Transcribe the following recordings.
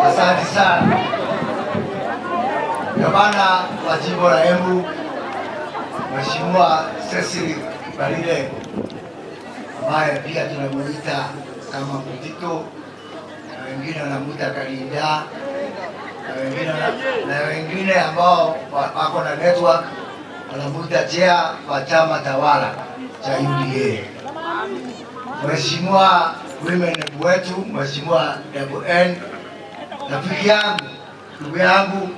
Asante sana. Gavana wa jimbo la Embu, Mheshimiwa Cecily Mbarire, ambaye pia tunamuita kama Mutito na wengine wanamuita Kalinda na wengine ambao wako na network wanamuita chair wa chama tawala cha UDA. Mheshimiwa women rep wetu, Mheshimiwa Double N, rafiki yangu, ndugu yangu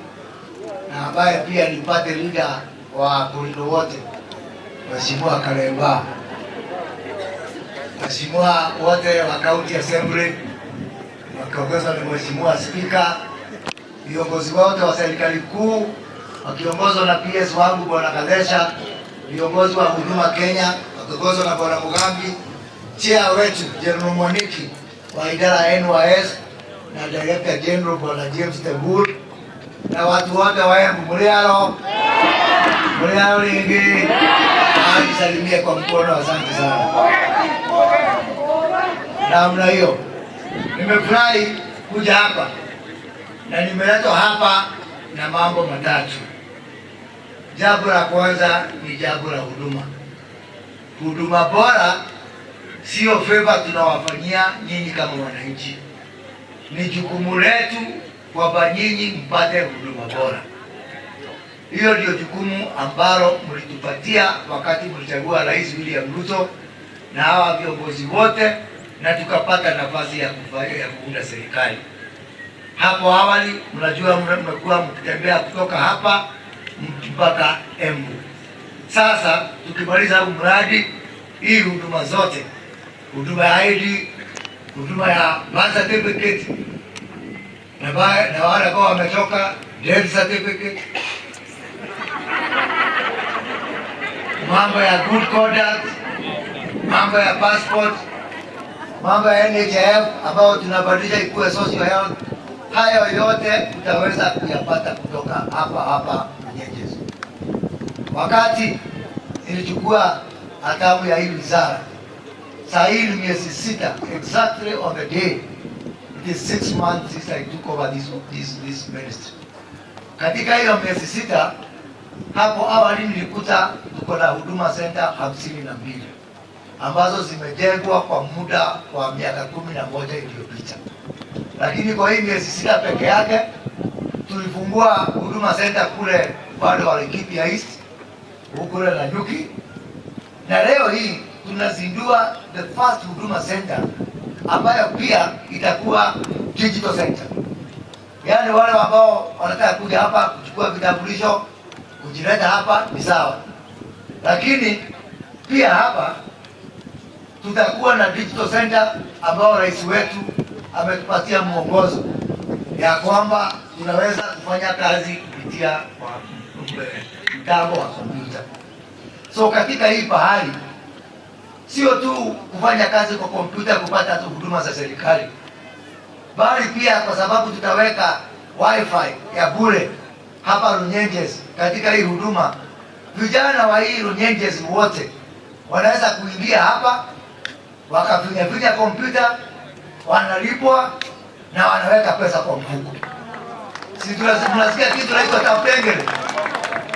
na ambaye pia ni party leader wa Korido wote, Mheshimiwa Karemba, Mheshimiwa wote wa County Assembly wakiongozwa na Mheshimiwa Spika, viongozi wote wa serikali kuu wakiongozwa na PS wangu Bwana Kadesha, viongozi wa Huduma Kenya wakiongozwa na Bwana Mugambi, chair wetu General Mwaniki wa idara ya NYS na Director General Bwana James Tembur na watu wote wa Embu, mlialo mlialo lingi, nisalimie kwa mkono, asante sana. Namna hiyo nimefurahi kuja hapa na nimeletwa hapa na mambo matatu. Jambo la kwanza ni jambo la huduma. Huduma bora sio favor tunawafanyia nyinyi kama wananchi, ni jukumu letu kwamba nyinyi mpate huduma bora. Hiyo ndio jukumu ambalo mlitupatia wakati mlichagua Rais William Ruto na hawa viongozi wote, na tukapata nafasi ya kufanya ya kuunda serikali. Hapo awali, mnajua mmekuwa mkitembea kutoka hapa mpaka Embu. Sasa tukimaliza huu mradi, hii huduma zote, huduma ya ID, huduma ya birth certificate na wale ambao wametoka death certificate, mambo ya good conduct, mambo ya passport, mambo ya NHIF ambayo tunabadilisha ikuwe social health, hayo yote utaweza kuyapata kutoka hapa hapa Runyenjes. Wakati nilichukua hatamu ya hii wizara, saa hii ni miezi 6, exactly on the day it is 6 months since I took over this ministry. Katika hiyo miezi 6, hapo awali nilikuta tuko na Huduma Center 52 ambazo zimejengwa kwa muda wa miaka 11 iliyopita, lakini kwa hii miezi 6 peke yake tulifungua Huduma Center kule upande wa Laikipia East, kule Nanyuki, na leo hii tunazindua the first Huduma Center ambayo pia itakuwa digital center. Yaani wale ambao wanataka kuja hapa kuchukua vitambulisho kujileta hapa ni sawa, lakini pia hapa tutakuwa na digital center ambao rais wetu ametupatia mwongozo ya kwamba tunaweza kufanya kazi kupitia kwa mtambo wa kompyuta. So katika hii pahali sio tu kufanya kazi kwa kompyuta kupata tu huduma za serikali, bali pia kwa sababu tutaweka wifi ya bure hapa Runyenjes katika hii huduma, vijana wa hii Runyenjes wote wanaweza kuingia hapa wakafinya kompyuta, wanalipwa na wanaweka pesa kwa mfuko. Si tunasikia kitu naitwa tapengere.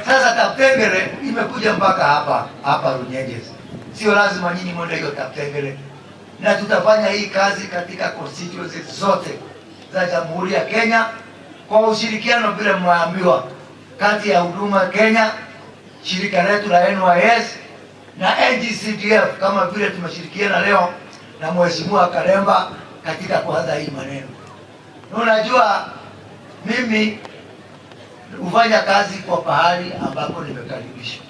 Sasa tapengere imekuja mpaka hapa hapa Runyenjes, sio lazima nyinyi mwende hiyo tapengere, na tutafanya hii kazi katika constituencies zote za Jamhuri ya Kenya kwa ushirikiano vile mmeambiwa, kati ya Huduma Kenya, shirika letu la NYS na NGCDF, kama vile tumeshirikiana leo na Mheshimiwa Karemba katika kuanza hii maneno. Na unajua mimi hufanya kazi kwa pahali ambapo nimekaribishwa.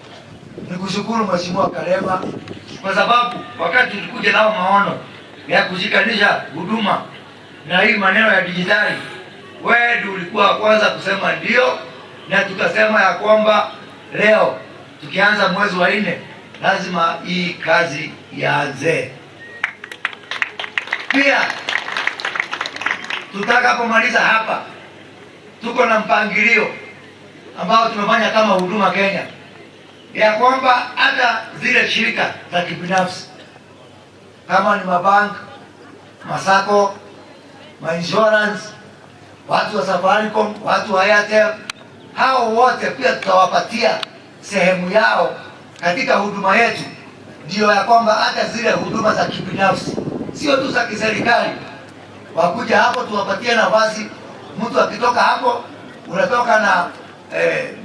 Nikushukuru Mheshimiwa Karemba kwa sababu wakati tulikuja nao maono ya kushikanisha huduma na hii maneno ya dijitali, wewe ndio ulikuwa wa kwanza kusema ndio, na tukasema ya kwamba leo tukianza mwezi wa 4 lazima hii kazi ianze. Pia tutakapomaliza hapa, tuko na mpangilio ambao tumefanya kama Huduma Kenya ya kwamba hata zile shirika za kibinafsi kama ni mabank, maSACCO, ma insurance watu wa Safaricom, watu wa Airtel, hao wote pia tutawapatia sehemu yao katika huduma yetu, ndio ya kwamba hata zile huduma za kibinafsi, sio tu za kiserikali, wakuja hapo tuwapatie nafasi. Mtu akitoka hapo unatoka na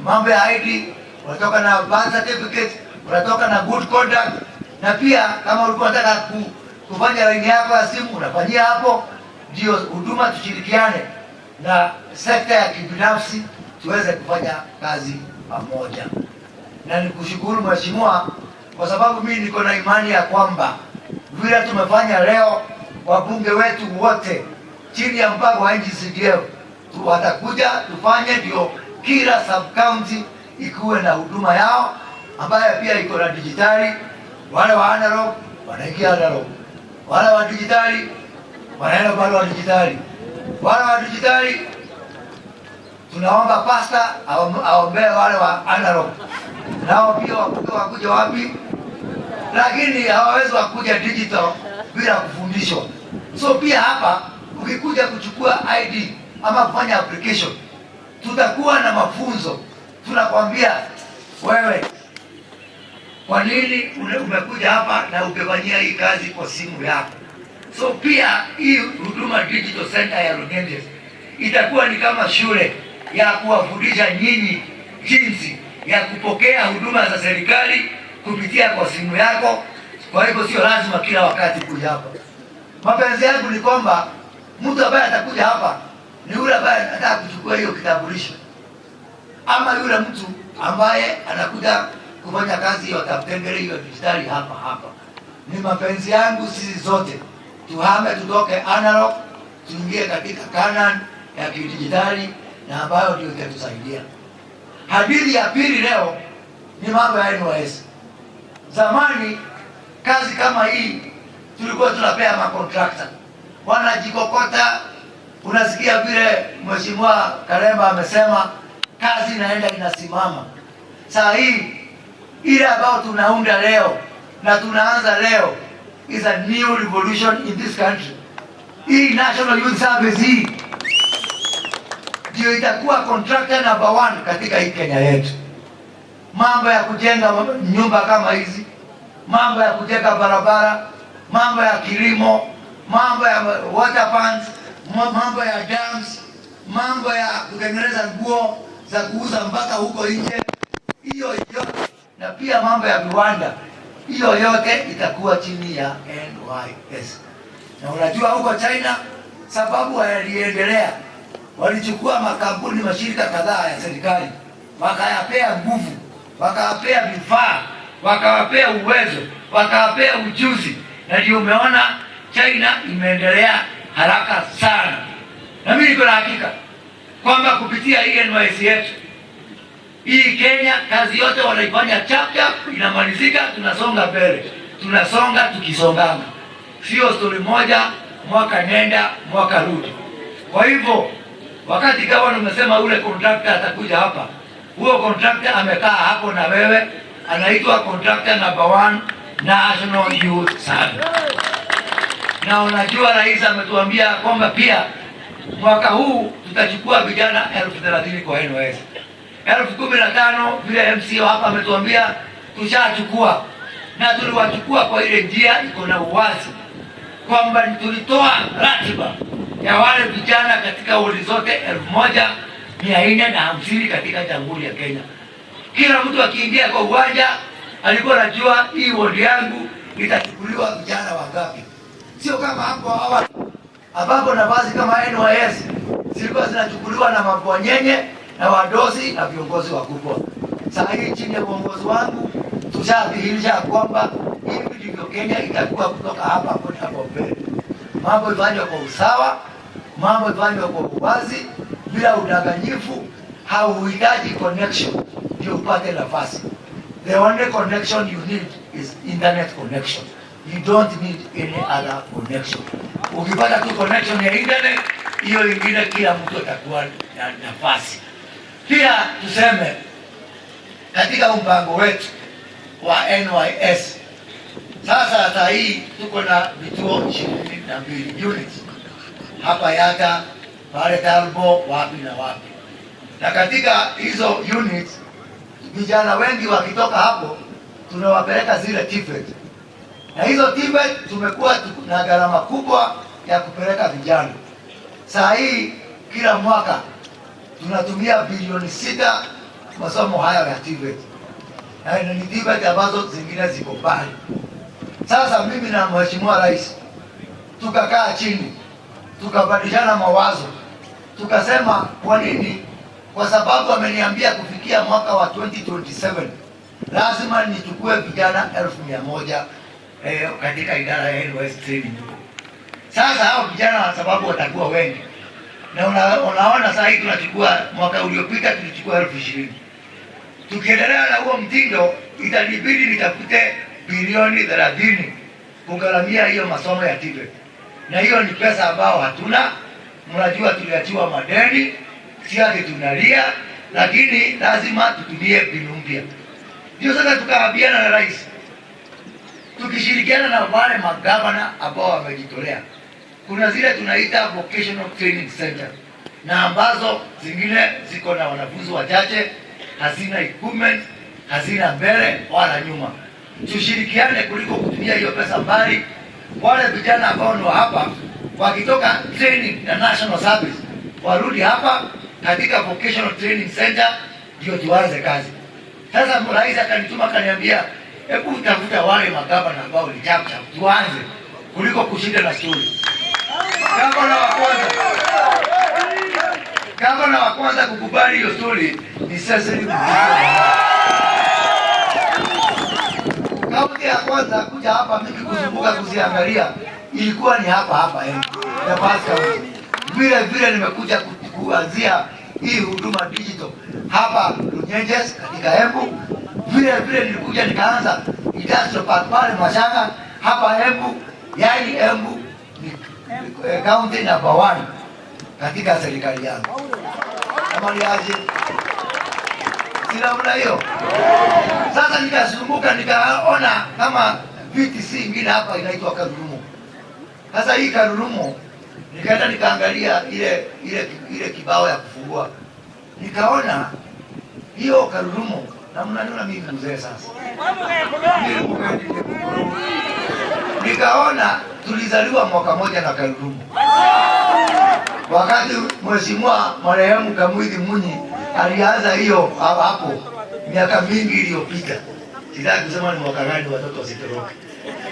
mambo ya ID, unatoka na birth certificate, unatoka na good conduct, na pia kama ulikuwa unataka kufanya laini yako ya simu unafanyia hapo. Ndio huduma, tushirikiane na sekta ya kibinafsi tuweze kufanya kazi pamoja. Na nikushukuru mheshimiwa, kwa sababu mimi niko na imani ya kwamba vile tumefanya leo, wabunge wetu wote chini ya mpango wa NGCDF watakuja tufanye, ndio kila sub county ikuwe na huduma yao ambayo pia iko na dijitali. Wale wa analog wanaingia analog, wale wa dijitali wanaenda upande wa dijitali, wale wa dijitali tunaomba pasta aombee wale wa analog, nao pia wakuja wakuja wapi, lakini hawawezi wakuja digital bila kufundishwa. So pia hapa ukikuja kuchukua ID ama kufanya application, tutakuwa na mafunzo, tunakwambia wewe, kwa nini umekuja hapa na ukifanyia hii kazi kwa simu yako. So pia hii Huduma Digital Center ya Runyenjes itakuwa ni kama shule ya kuwafundisha nyinyi jinsi ya kupokea huduma za serikali kupitia kwa simu yako. Kwa hivyo sio lazima kila wakati kuja hapa. Mapenzi yangu ni kwamba mtu ambaye atakuja hapa ni yule ambaye anataka kuchukua hiyo kitambulisho, ama yule mtu ambaye anakuja kufanya kazi hiyo atamtengele hiyo dijitali hapa hapa. Ni mapenzi yangu sisi zote tuhame, tutoke analog tuingie katika Canaan ya kidijitali na ambayo ndio itatusaidia. Hadithi ya pili leo ni mambo ya NYS. Zamani kazi kama hii tulikuwa tunapea makontrakta, wanajikokota. Unasikia vile Mheshimiwa Karemba amesema kazi inaenda inasimama. Saa hii ile ambayo tunaunda leo na tunaanza leo is a new revolution in this country. Hii National Youth Service hii ndio itakuwa contractor number one katika hii Kenya yetu. Mambo ya kujenga nyumba kama hizi, mambo ya kujenga barabara, mambo ya kilimo, mambo ya water funds, mambo ya dams, mambo ya kutengeneza nguo za kuuza mpaka huko nje, hiyo yote na pia mambo ya viwanda, hiyo yote itakuwa chini ya NYS. Na unajua huko China, sababu waliendelea, walichukua makampuni, mashirika kadhaa ya serikali, wakayapea nguvu, wakawapea vifaa, wakawapea uwezo, wakawapea ujuzi, na ndio umeona China imeendelea haraka sana. Na mimi niko na hakika kwamba kupitia hii NYS yetu hii Kenya, kazi yote wanaifanya chap chap, inamalizika, tunasonga mbele, tunasonga tukisongana, sio stori moja mwaka nenda mwaka rudi. Kwa hivyo wakati gavana umesema ule contractor atakuja hapa, huo contractor amekaa hapo na wewe, anaitwa contractor number one, National Youth Service. Na unajua rais ametuambia kwamba pia mwaka huu tutachukua vijana 30,000 kwa NYS, 15,000 vile MCA hapa ametuambia tushachukua, na tuliwachukua kwa ile njia iko na uwazi kwamba tulitoa ratiba ya wale vijana katika wodi zote 1450 katika Jamhuri ya Kenya. Kila mtu akiingia kwa uwanja alikuwa anajua hii wodi yangu itachukuliwa vijana wangapi, sio kama hapo awali ambapo nafasi kama NYS zilikuwa zinachukuliwa na mabwanyenye na wadosi na viongozi wakubwa. Saa hii chini ya uongozi wangu tushadhihirisha kwamba hivi ndivyo Kenya itakuwa kutoka hapa kwenda hapo mbele. Mambo ifanywe kwa usawa, mambo ifanywe kwa uwazi, bila udanganyifu. Hauhitaji connection ndio upate nafasi. The only connection you need is internet connection. You don't need any other connection. Ukipata tu connection ya internet, hiyo ingine kila mtu atakuwa na nafasi. Pia tuseme katika mpango wetu wa NYS sasa, saa hii tuko na vituo 22 units hapa Yatta, pale Talbo, wapi na wapi. Na katika hizo units vijana wengi wakitoka hapo tunawapeleka zile TVET, na hizo TVET tumekuwa na gharama kubwa ya kupeleka vijana. Saa hii kila mwaka tunatumia bilioni 6 masomo hayo ya TVET, na ni TVET ambazo zingine ziko mbali. Sasa mimi na Mheshimiwa Rais tukakaa chini tukabadilishana mawazo, tukasema kwa nini? Kwa sababu ameniambia kufikia mwaka wa 2027 lazima nichukue vijana 100,000 katika idara ya NYS training. Sasa hao vijana kwa sababu watakuwa wengi na unaona sasa hii tunachukua, mwaka uliopita tulichukua 20,000. Tukiendelea na huo mtindo itanibidi nitafute bilioni 30 kugharamia hiyo masomo ya TVET, na hiyo ni pesa ambao hatuna. Mnajua tuliachiwa madeni, si ati tunalia, lakini lazima tutumie mbinu mpya. Ndio sasa tukaambiana na rais, tukishirikiana na wale magavana ambao wamejitolea, kuna zile tunaita vocational training center na ambazo zingine ziko na wanafunzi wachache, hazina equipment, hazina mbele wala nyuma. Tushirikiane kuliko kutumia hiyo pesa mbali. Wale vijana ambao ni wa hapa wakitoka training na national service warudi hapa katika vocational training center, ndio tuanze kazi. Sasa rais akanituma akaniambia, hebu tafuta wale magavana ambao ni chap chap, tuanze kuliko kushinda na story. Gavana wa kwanza kukubali hiyo story ni Cecily Mbarire. Kaunti ya kwanza kuja hapa mimi kuzunguka kuziangalia ilikuwa ni hapa hapa the first county. Vile vile nimekuja kuanzia hii huduma digital hapa Runyenjes katika Embu. Vile vile nilikuja nikaanza industrial park pale Machanga hapa Embu. Yaani Embu ni county number 1 katika serikali yangu. Kama ni aje? Si namna hiyo. Sasa nikazunguka nikaona kama VTC ingine hapa inaitwa Karurumo. Sasa hii Karurumo nikaenda nikaangalia ile kibao ya kufungua, nikaona hiyo Karurumo, na mnaniona mimi mzee sasa, nikaona tulizaliwa mwaka moja na Karurumo. Wakati Mheshimiwa marehemu Kamwithi Munyi alianza hiyo hapo miaka mingi iliyopita, sitaki kusema ni mwaka gani, watoto wasitoroke,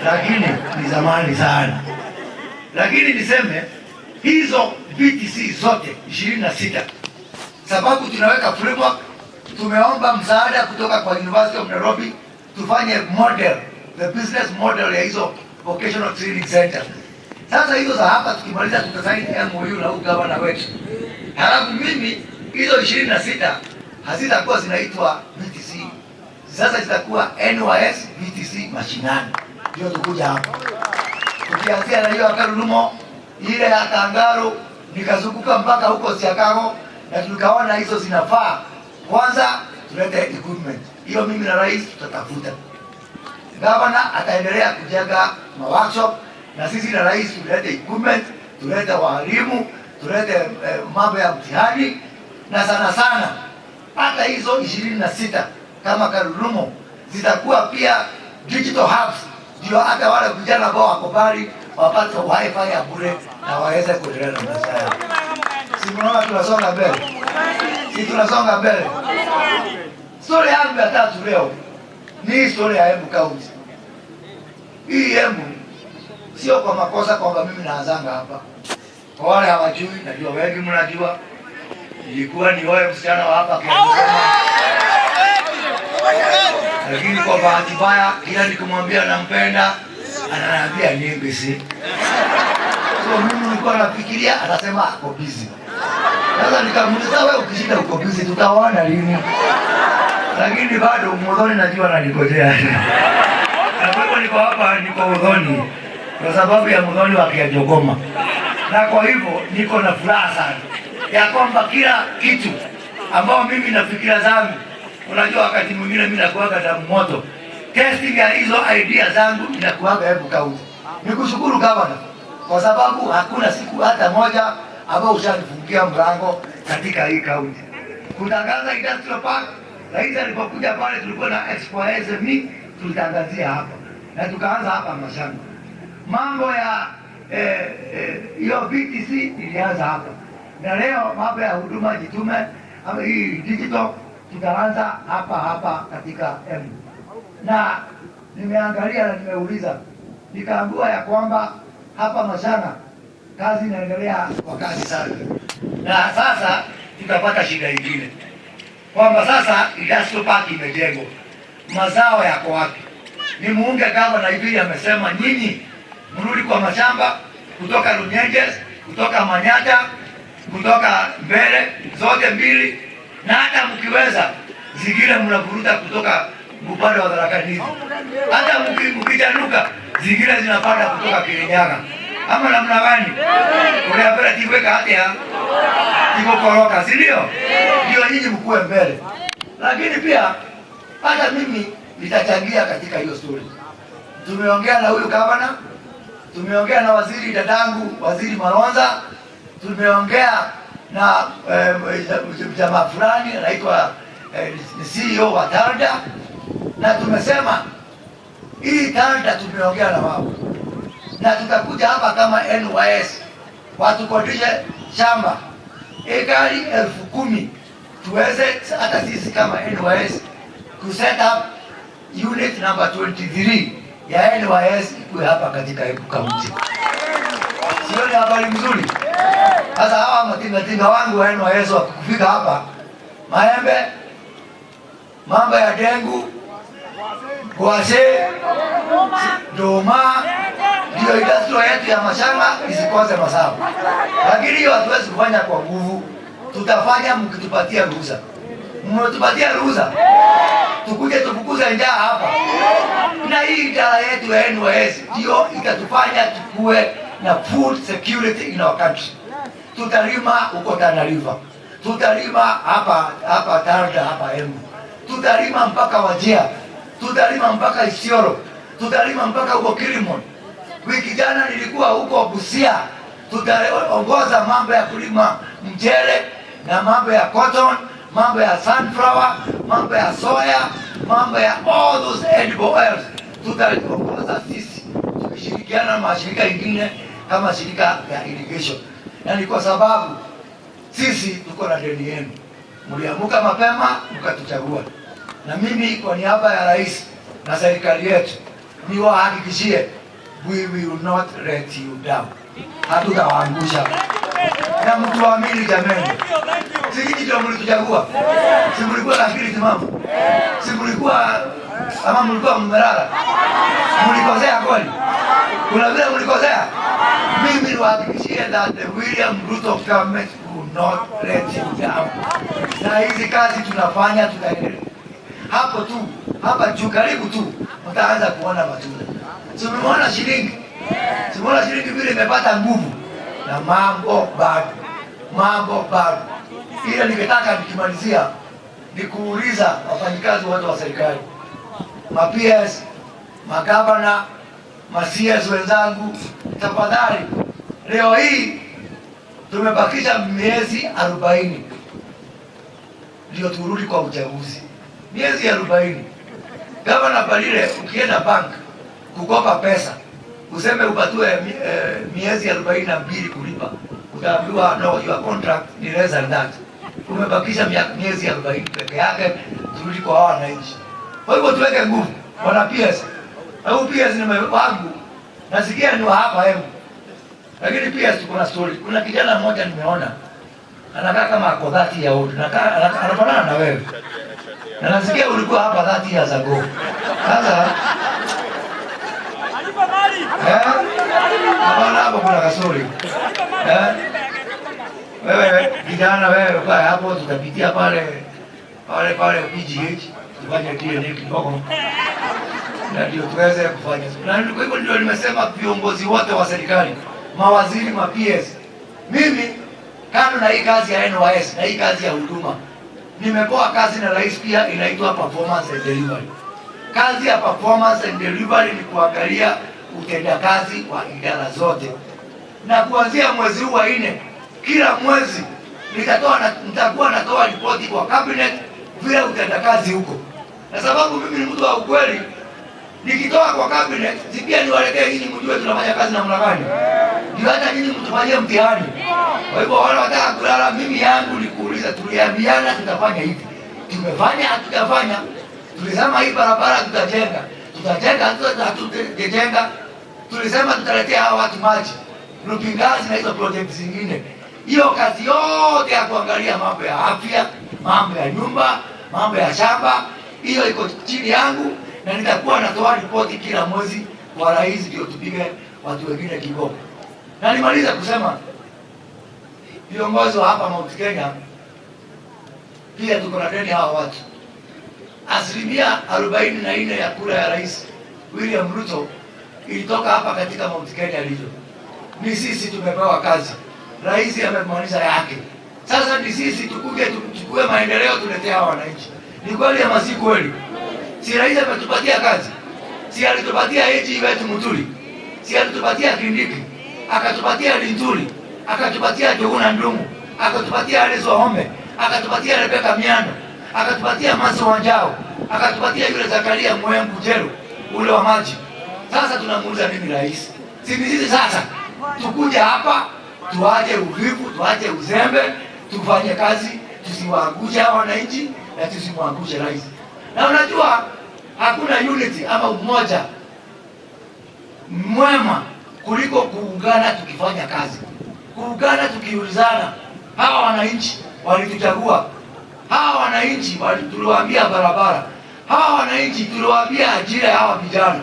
lakini ni zamani sana. Lakini niseme hizo VTC zote 26 sababu tunaweka framework, tumeomba msaada kutoka kwa University of Nairobi tufanye model, the business model ya hizo vocational training center. Sasa hizo za hapa tukimaliza tutasaini MOU na huyu gavana wetu. Halafu mimi hizo 26 hazitakuwa zinaitwa VTC. Sasa zitakuwa NYS VTC mashinani. Ndio tukuja hapa. Tukianzia na hiyo ya Karurumo, ile ya Kangaru, nikazunguka mpaka huko Siakago na tukaona hizo zinafaa. Kwanza tulete equipment. Hiyo mimi na rais tutatafuta. Gavana ataendelea kujenga ma workshop na sisi na rais tulete equipment, tulete walimu, tulete mambo ya mtihani na sana sana hata hizo 26 kama Karurumo zitakuwa pia digital hubs, ndio hata wale vijana ambao wako mbali wapate wifi ya bure na waweze kuendelea na maisha yao. Si mnaona tunasonga mbele? Si tunasonga mbele? Story yangu ya tatu leo ni hii story ya Embu County. Hii Embu sio kwa makosa kwamba mimi naanzanga hapa. Kwa wale hawajui, najua wengi mnajua, nilikuwa ni wewe msichana wa hapa Kiambu, lakini kwa bahati mbaya kila nikimwambia nampenda ananiambia ni busy. So mimi nilikuwa nafikiria anasema ako busy. Sasa nikamuuliza, wewe ukishinda uko busy tutaona lini? Lakini bado Muthoni najua ananigojea. Na kwa hivyo niko hapa, niko Muthoni kwa sababu ya Muthoni wa Kianjokoma, na kwa hivyo niko na furaha sana ya kwamba kila kitu ambao mimi nafikira zangu, unajua wakati mwingine mimi nakuaga damu moto, testing ya hizo idea zangu inakuaga Embu County. Nikushukuru gavana kwa sababu hakuna siku hata moja ambao ushanifungia mlango katika hii kaunti. Kutangaza industrial park, rais alipokuja pale tulikuwa na Expo SME, tulitangazia hapa na tukaanza hapa Machanga. Mambo ya hiyo BTC ilianza hapa, na leo mambo ya huduma jitume ama hii digital tutaanza hapa hapa katika Embu. Na nimeangalia na nimeuliza, nikaambiwa ya kwamba hapa Machanga kazi inaendelea kwa kasi sana, na sasa tutapata shida ingine kwamba sasa industrial park imejengwa, mazao yako wapi? Ni muunge gavana Ibiri amesema nyinyi mrudi kwa mashamba kutoka Runyenjes, kutoka Manyata, kutoka Mbere zote mbili, na hata mkiweza zingine mnavuruta kutoka upande wa Tharaka Nithi, hata mkijanuka zingine zinapanda kutoka Kirinyaga ama namna gani? Kuria mbere ti gwika atia ti gukoroka, si ndio? Ndio nyinyi mkuwe mbele, lakini pia hata mimi nitachangia katika hiyo story. Tumeongea na huyu gavana, tumeongea na waziri dadangu, waziri Malonza, tumeongea na jamaa fulani anaitwa ni CEO wa Tarda, na tumesema hii Tarda tumeongea na wao na tutakuja hapa kama NYS watukodishe shamba ekari 10,000 tuweze hata sisi kama NYS ku set up unit number 23 ya NYS ikuwe hapa katika Embu County. Sio ni habari mzuri? Sasa hawa matingatinga wangu wa NYS wakifika hapa, maembe, mambo ya dengu, ngwacĩ, ndũma, ndio industrial yetu ya Machanga isikose mazao. Lakini hiyo hatuwezi kufanya kwa nguvu, tutafanya mkitupatia ruhusa. Mmetupatia ruhusa tukuje tufukuze njaa hapa, na hii idara yetu ya NYS ndio itatufanya tukue na food security in our country. Tutalima huko Tana River, tutalima hapa hapa Tarda, hapa Embu, tutalima mpaka Wajir, tutalima mpaka Isiolo, tutalima mpaka huko Kilimon. Wiki jana nilikuwa huko Busia, tutaongoza mambo ya kulima mchele na mambo ya cotton, mambo ya sunflower, mambo ya soya, mambo ya all those edible oils. Tutaongoza sisi tukishirikiana na mashirika ingine kama shirika ya irrigation, na ni kwa sababu sisi tuko na deni yenu. Mliamuka mapema mkatuchagua, na mimi kwa niaba ya rais na serikali yetu niwahakikishie, we will not let you down, hatutawaangusha na mtuamini jameni. Si nyinyi ndio mlituchagua? Si mlikuwa na akili timamu? Si mlikuwa ama mlikuwa mmelala? Mlikosea kweli? Kuna vile mlikosea? Mimi niwahakikishie that the William Ruto government will not let you down. Na hizi kazi tunafanya tutaendelea hapo tu, hapa juu karibu tu mtaanza kuona matunda. Si mmeona shilingi? Si mmeona shilingi vile imepata nguvu? Na mambo bado, mambo bado. Ila ningetaka nikimalizia ni kuuliza wafanyikazi wote wa serikali, ma PS, magavana, ma CS wenzangu, tafadhali, leo hii tumebakisha miezi 40 ndio turudi kwa uchaguzi, miezi 40. Gavana Balile, ukienda bank kukopa pesa useme upatiwe miezi 42 kulipa, utaambiwa no, your contract ni less than that. Umebakisha miezi 40 peke yake, turudi kwa hawa wananchi. Kwa hivyo tuweke nguvu, bwana PS. Au PS ni wangu, nasikia ni wa hapa Embu, lakini PS tuko na story. Kuna kijana mmoja nimeona anakaa kama ako 30 year old, anafanana na wewe, na nasikia ulikuwa hapa 30 years ago. Sasa hapana, hapo kuna kasori eh? Wewe kijana, wewe kaa hapo, tutapitia pale pale pale PGH tufanye DNA kidogo na ndio tuweze kufanya. Na kwa hivyo ndio nimesema viongozi wote wa serikali, mawaziri, ma PS, mimi kando na hii kazi ya NYS na hii kazi ya huduma, nimepewa kazi na rais pia inaitwa performance and delivery. Kazi ya performance and delivery ni kuangalia utendakazi wa idara zote, na kuanzia mwezi huu wa 4 Kila mwezi nitakuwa natoa ripoti kwa cabinet vile utendakazi huko, na sababu mimi ni mtu wa ukweli, nikitoa kwa cabinet si pia niwaletee nyinyi mjue tunafanya kazi namna gani, ndio hata nyinyi mtufanyie mtihani. Kwa hivyo wale wataka kulala, mimi yangu ni kuuliza, tuliambiana tutafanya hivi, tumefanya hatujafanya? Tulisema hii barabara tutajenga, tutajenga, hatujajenga. Tulisema tutaletea hawa watu maji Lupingazi na hizo project zingine. Hiyo kazi yote ya kuangalia mambo ya afya, mambo ya nyumba, mambo ya shamba, hiyo iko chini yangu, na nitakuwa natoa ripoti kila mwezi kwa rais, ndio tupige watu wengine kiboko. Na nimaliza kusema viongozi wa hapa Mount Kenya pia tuko na deni hawa watu. 44% ya kura ya Rais William Ruto ilitoka hapa katika Mount Kenya region. Ni sisi tumepewa kazi, rais amemaliza yake. Sasa ni sisi tukuje tuchukue maendeleo tuletee hawa wananchi. Ni kweli ama si kweli? Si rais ametupatia kazi? Si alitupatia AG wetu Muturi? Si alitupatia Kindiki? Akatupatia Linturi? Akatupatia Njuguna Ndung'u? Akatupatia Alice Wahome? Akatupatia Rebecca Miano? Akatupatia Mercy Wanjau? Akatupatia yule Zakaria Mwengu Jero ule wa maji. Sasa tunamuuliza nini rais? Si ni sisi sasa tukuje hapa tuache uvivu, tuache uzembe, tufanye kazi, tusiwaangushe hawa wananchi na tusimwangushe rais. Na unajua hakuna unity ama umoja mwema kuliko kuungana tukifanya kazi, kuungana tukiulizana. Hawa wananchi walituchagua, hawa wananchi tuliwaambia barabara, hawa wananchi tuliwaambia ajira ya hawa vijana.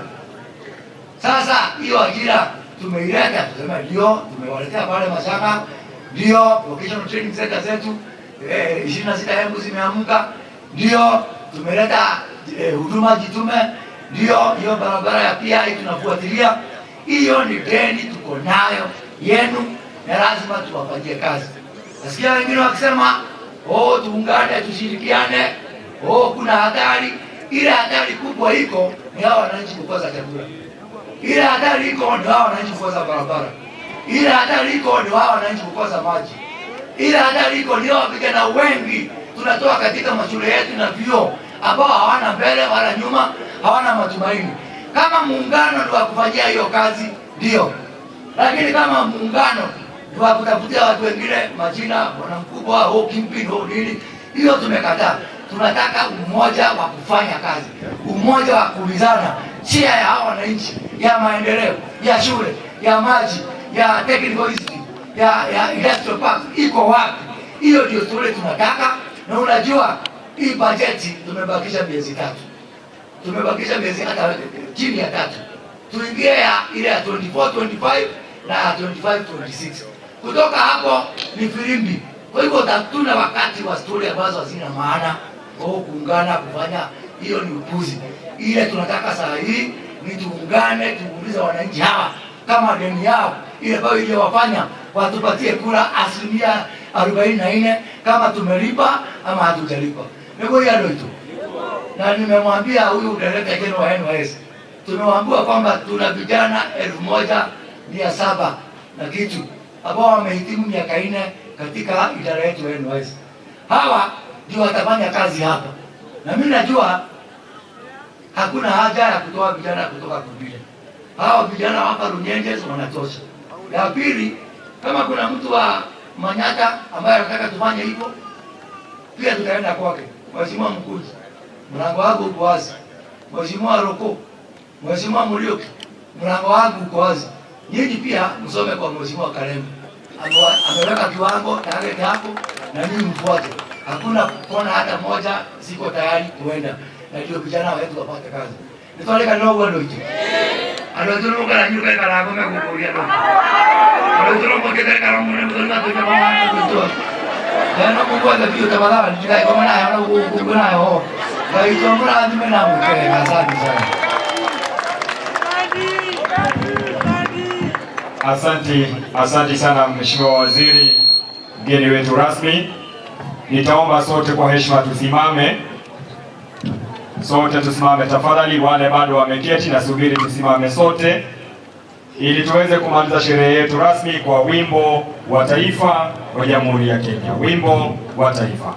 Sasa hiyo ajira tumeileta, tuseme ndio tumewaletea pale Mashaka, ndio vocational training center zetu 26 Embu zimeamka, ndio tumeleta huduma jitume, ndio hiyo barabara ya PI tunafuatilia. Hiyo ni deni tuko nayo yenu na lazima tuwafanyie kazi. Nasikia wengine wakisema oh, tuungane tushirikiane, oh, kuna hatari. Ile hatari kubwa iko ni hao wananchi kukosa chakula. Ile hatari iko ni hao wananchi kukosa barabara. Ile hatari iko ni hao wananchi kukosa maji. Ile hatari iko ni hao vijana wengi tunatoa katika mashule yetu na vyuo ambao hawana mbele wala nyuma, hawana matumaini. Kama muungano ni wa kufanyia hiyo kazi, ndio, lakini kama muungano ni wa kutafutia watu wengine majina, bwana mkubwa au kingpin au nini, hiyo tumekataa. Tunataka umoja wa kufanya kazi, umoja wa kuulizana share ya hawa wananchi ya maendeleo ya shule ya maji ya technical institute ya industrial park iko wapi? Hiyo ndio story tunataka. Na unajua hii bajeti tumebakisha miezi 3, tumebakisha miezi hata chini ya 3, tuingie ya ile ya 24 25 na ya 25 26. Kutoka hapo ni filimbi. Kwa hivyo hatuna wakati wa story ambazo hazina maana au kuungana kufanya, hiyo ni upuzi. Ile tunataka saa hii ni tuungane, tuulize wananchi hawa kama deni yao ile ambayo iliyowafanya watupatie kura 44% kama tumelipa ama hatujalipa. Niko hiyo tu. Na nimemwambia huyu director general wa NYS, tumewaambia kwamba tuna vijana 1700 na kitu ambao wamehitimu miaka 4 katika idara yetu ya NYS. Hawa ndio watafanya kazi hapa. Na mimi najua hakuna haja ya kutoa vijana kutoka kwingine. Hawa vijana hapa Runyenjes wanatosha. Ya pili, kama kuna mtu wa Manyatta ambaye anataka tufanye hivyo, pia tutaenda kwake. Mheshimiwa Mkuzi, mlango wangu uko wazi. Mheshimiwa Roko, Mheshimiwa Muriuki, mlango wangu uko wazi. Nyinyi pia msome kwa Mheshimiwa Karembe. Ameweka kiwango target hapo na nyinyi mfuate. Hakuna kona hata moja siko tayari kuenda. Na ndio vijana wetu wapate kazi. Nitoleka ndogo ndio hicho. Alo kana nyuka kana gome kukuria ndo. Alo mke kana mune mtu na tuja mama ndo tu. Yana Mungu atapio tafadhali nikae kwa maana yana huko nayo. Kwa hiyo mrathime na mke asante sana. Asante, asante sana Mheshimiwa Waziri, mgeni wetu rasmi. Nitaomba sote kwa heshima tusimame. Sote tusimame tafadhali, wale bado wameketi nasubiri tusimame sote ili tuweze kumaliza sherehe yetu rasmi kwa wimbo wa Taifa wa Jamhuri ya Kenya. Wimbo wa Taifa.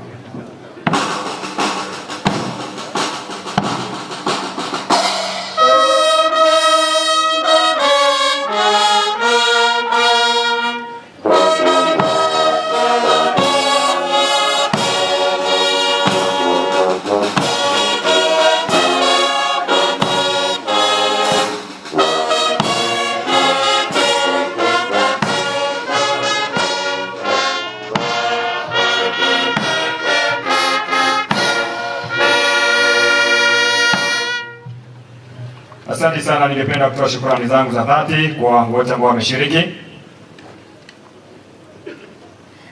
Asante sana, ningependa kutoa shukrani zangu za dhati kwa wote ambao wameshiriki,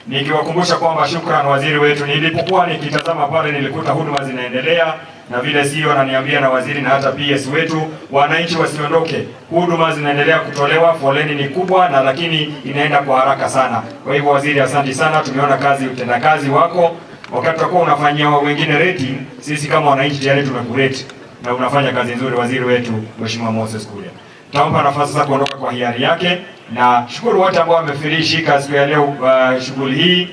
nikiwakumbusha kwamba shukran waziri wetu. Nilipokuwa nikitazama pale nilikuta huduma zinaendelea, na vile sio ananiambia na waziri na hata PS wetu, wananchi wasiondoke, huduma zinaendelea kutolewa, foleni ni kubwa na lakini inaenda kwa haraka sana. Kwa hivyo waziri, asante sana, tumeona kazi, utendakazi wako. Wakati utakuwa unafanyia wengine rating, sisi kama wananchi tayari tumekurate na unafanya kazi nzuri, waziri wetu Mheshimiwa Moses Kuria. Tampa nafasi sasa kuondoka kwa hiari yake, na shukuru wote ambao wamefirishika siku ya leo shughuli hii,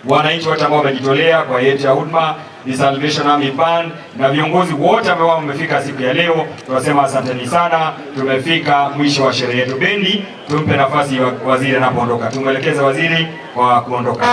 wananchi wote ambao wamejitolea kwa yetu ya huduma, the Salvation Army Band na viongozi wote ambao wamefika siku ya leo, tunasema asanteni sana. Tumefika mwisho wa sherehe yetu. Bendi, tumpe nafasi waziri anapoondoka, tumwelekeze waziri kwa kuondoka.